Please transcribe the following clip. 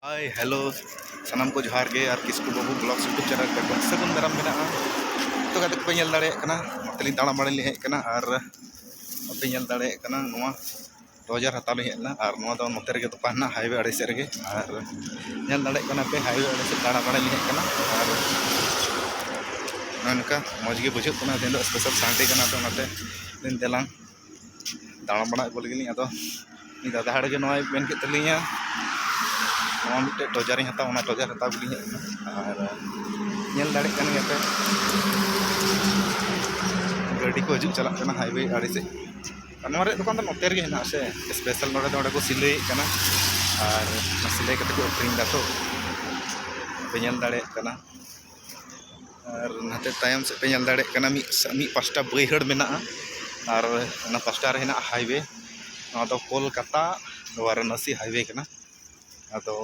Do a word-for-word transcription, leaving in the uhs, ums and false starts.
ᱦᱟᱭ, hello, ᱥᱟᱱᱟᱢ ᱠᱚ ᱡᱚᱦᱟᱨ ᱜᱮ᱾ ᱟᱨ ᱠᱤᱥᱠᱩ ᱵᱟᱹᱵᱩ ᱵᱞᱚᱜᱽᱥ YouTube ᱪᱮᱱᱮᱞ ᱨᱮ ᱥᱟᱹᱜᱩᱱ ᱫᱟᱨᱟᱢ ᱢᱮᱱᱟᱜᱼᱟ᱾ ᱛᱚ ᱜᱟᱛᱮ ᱠᱚᱯᱮ ᱧᱮᱞ ᱫᱟᱲᱮᱭᱟᱜ ᱠᱟᱱᱟ, ᱱᱚᱛᱮ ᱞᱤᱧ ᱫᱟᱬᱟ ᱵᱟᱲᱟᱭ ᱞᱤᱧ ᱦᱮᱡ ᱟᱠᱟᱱᱟ᱾ ᱟᱨ ᱵᱟᱯᱮ ᱧᱮᱞ ᱫᱟᱲᱮᱭᱟᱜ ᱠᱟᱱᱟ, ᱱᱚᱣᱟ ᱴᱚᱡᱟᱨ ᱦᱟᱛᱟᱣ ᱞᱤᱧ ᱦᱮᱡ ᱞᱮᱱᱟ᱾ ᱟᱨ ᱱᱚᱣᱟ ᱫᱚ ᱱᱚᱛᱮ ᱨᱮᱜᱮ ᱫᱚᱠᱟᱱ ᱦᱮᱱᱟᱜᱼᱟ, ᱦᱟᱭᱣᱮ ᱟᱲᱮ ᱥᱮᱫ ᱨᱮᱜᱮ᱾ ᱟᱨ ᱧᱮᱞ ᱫᱟᱲᱮᱭᱟᱜ ᱠᱟᱱᱟ ᱯᱮ, ᱦᱟᱭᱣᱮ ᱟᱲᱮ ᱥᱮᱫ ᱫᱟᱬᱟ ᱵᱟᱲᱟᱭ ᱞᱤᱧ ᱦᱮᱡ ᱟᱠᱟᱱᱟ᱾ ᱟᱨ ᱱᱚᱜᱼᱚ ᱱᱚᱝᱠᱟ ᱢᱚᱡᱽ ᱜᱮ ᱵᱩᱡᱷᱟᱹᱜ ᱠᱟᱱᱟ᱾ ᱛᱮᱦᱮᱧ ᱫᱚ ᱥᱯᱮᱥᱟᱞ ᱥᱟᱱᱰᱮ ᱠᱟᱱᱟ, ᱛᱚ ᱚᱱᱟᱛᱮ ᱫᱮᱞᱟᱝ ᱫᱟᱬᱟ ᱵᱟᱲᱟ ᱟᱹᱜᱩ ᱞᱟᱹᱜᱤᱫ ᱞᱤᱧ᱾ ᱟᱫᱚ ᱩᱱᱤ ᱫᱟᱫᱟ ᱦᱚᱲ ᱜᱮ ᱱᱚᱣᱟᱭ ᱢᱮᱱ ᱠᱮᱫ ᱛᱟᱹᱞᱤᱧᱟ, ᱱᱚᱣᱟ ᱢᱤᱫᱴᱮᱡ ᱴᱚᱡᱟᱨᱤᱧ ᱦᱟᱛᱟᱣᱟ, ᱚᱱᱟ ᱴᱚᱡᱟᱨ ᱦᱟᱛᱟᱣ ᱜᱮᱞᱤᱧ ᱦᱮᱡ ᱮᱱᱟ᱾ ᱟᱨ ᱧᱮᱞ ᱫᱟᱲᱮᱭᱟᱜ ᱠᱟᱱ ᱜᱮᱭᱟ ᱯᱮ, ᱜᱟᱹᱰᱤ ᱠᱚ ᱦᱤᱡᱩᱜ ᱪᱟᱞᱟᱜ ᱠᱟᱱᱟ ᱦᱟᱭᱣᱮ ᱟᱲᱮ ᱥᱮᱫ᱾ ᱟᱨ ᱱᱚᱣᱟ ᱨᱮᱭᱟᱜ ᱫᱚᱠᱟᱱ ᱫᱚ ᱱᱚᱛᱮ ᱨᱮᱜᱮ ᱦᱮᱱᱟᱜᱼᱟ ᱥᱮ, ᱥᱯᱮᱥᱟᱞ ᱱᱚᱰᱮ ᱫᱚ, ᱚᱸᱰᱮ ᱠᱚ ᱥᱤᱞᱟᱹᱭᱮᱫ ᱠᱟᱱᱟ᱾ ᱟᱨ ᱚᱱᱟ ᱥᱤᱞᱟᱹᱭ ᱠᱟᱛᱮ ᱠᱚ ᱟᱹᱠᱷᱨᱤᱧ ᱮᱫᱟ ᱛᱚ, ᱯᱮ ᱧᱮᱞ ᱫᱟᱲᱮᱭᱟᱜ ᱠᱟᱱᱟ᱾ ᱟᱨ ᱱᱟᱛᱮ ᱛᱟᱭᱚᱢ ᱥᱮᱫ ᱯᱮ ᱧᱮᱞ ᱫᱟᱲᱮᱭᱟᱜ ᱠᱟᱱᱟ, ᱢᱤᱫ ᱥᱟ-, ᱢᱤᱫ ᱯᱟᱥᱴᱟ ᱵᱟᱹᱭᱦᱟᱹᱲ ᱢᱮᱱᱟᱜᱼᱟ ᱟᱨ ᱚᱱᱟ ᱯᱟᱥᱴᱟ ᱨᱮ ᱦᱮᱱᱟᱜᱼᱟ ᱦᱟᱭᱣᱮ᱾ ᱱᱚᱣᱟ ᱫᱚ ᱠᱳᱞᱠᱟᱛᱟ ᱵᱟᱨᱟᱱᱚᱥᱤ ᱦᱟᱭᱣᱮ ᱠᱟᱱᱟ᱾ ᱟᱫᱚ